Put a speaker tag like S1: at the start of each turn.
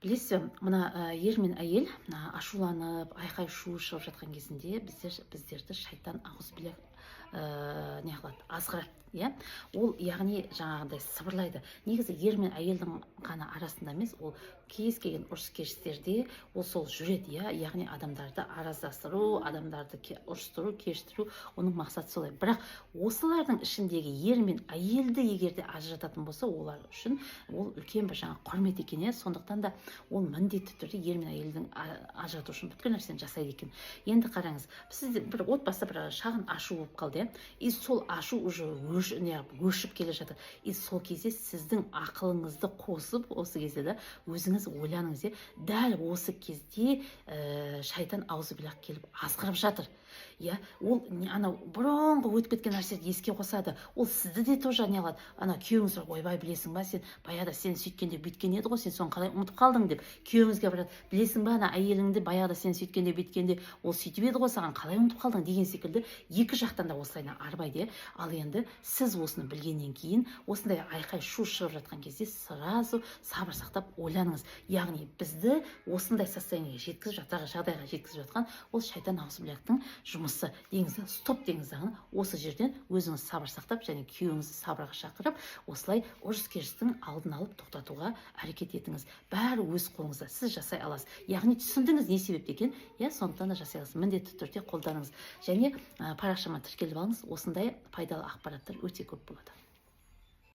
S1: Білесіз бе, мына ер мен әйел ашуланып, айқай шу шығып жатқан кезінде біздерді шайтан аузубилля не қылады? Азғырады, иә. Ол, яғни, жаңағындай сыбырлайды. Негізі ер мен әйелдің ғана арасында емес, ол кез келген ұрыс керістерде ол сол жүреді, иә. Яғни адамдарды араздастыру, адамдарды ұрыстыру, кештіру, оның мақсаты солай. Бірақ осылардың ішіндегі ер мен әйелді егер де ажырататын болса, олар үшін ол үлкен бір жаңа құрмет екен, иә. Сондықтан да ол міндетті түрде ер мен әйелдің ажырату үшін бүткіл нәрсені жасайды екен. Енді қараңыз, сізде бір отбасыда бір шағын ашу болып қалды, иә, и сол ашу уже неғып өршіп келе жатыр. И сол кезде сіздің ақылыңызды қосып, осы кезде да өзіңіз ойланыңыз, иә. Дәл осы кезде шайтан аузубилля келіп азғырып жатыр, иә. Ол анау бұрынғы өтіп кеткен нәрселерді еске қосады. Ол сізді де тоже не қылады. Ана күйеуіңіз: «Ойбай, білесің ба, сен баяғыда сен сөйткенде бүйткен еді ғой, сен соны қалай ұмытып қалдың?» — деп күйеуіңізге барады. «Білесің ба, ана әйеліңді баяғыда сен сөйткенде, бүйткенде ол сөйтіп еді ғой, саған қалай ұмытып қалдың?» деген секілді екі жақтан да осылай арбайды, иә. Ал енді сіз осыны білгеннен кейін, осындай айқай шу шығып жатқан кезде сразу сабыр сақтап ойланыңыз. Яғни бізді осындай состояние ге жеткізіп жатқан, жағдайға жеткізіп жатқан ол шайтан аузубилляхтың жұмысы деңіз да, стоп деңіз дағы. Осы жерден өзіңіз сабыр сақтап және күйеуіңізді сабырға шақырып, осылай ұрыс керістің алдын алып, тоқтатуға әрекет етіңіз. Бәрі өз қолыңызда, сіз жасай аласыз. Яғни түсіндіңіз не себепті екен, иә, сондықтан да жасай аласыз. Міндетті түрде қолданыңыз және парақшама тіркеліп алыңыз. Осындай пайдалы ақпараттар өте көп болады.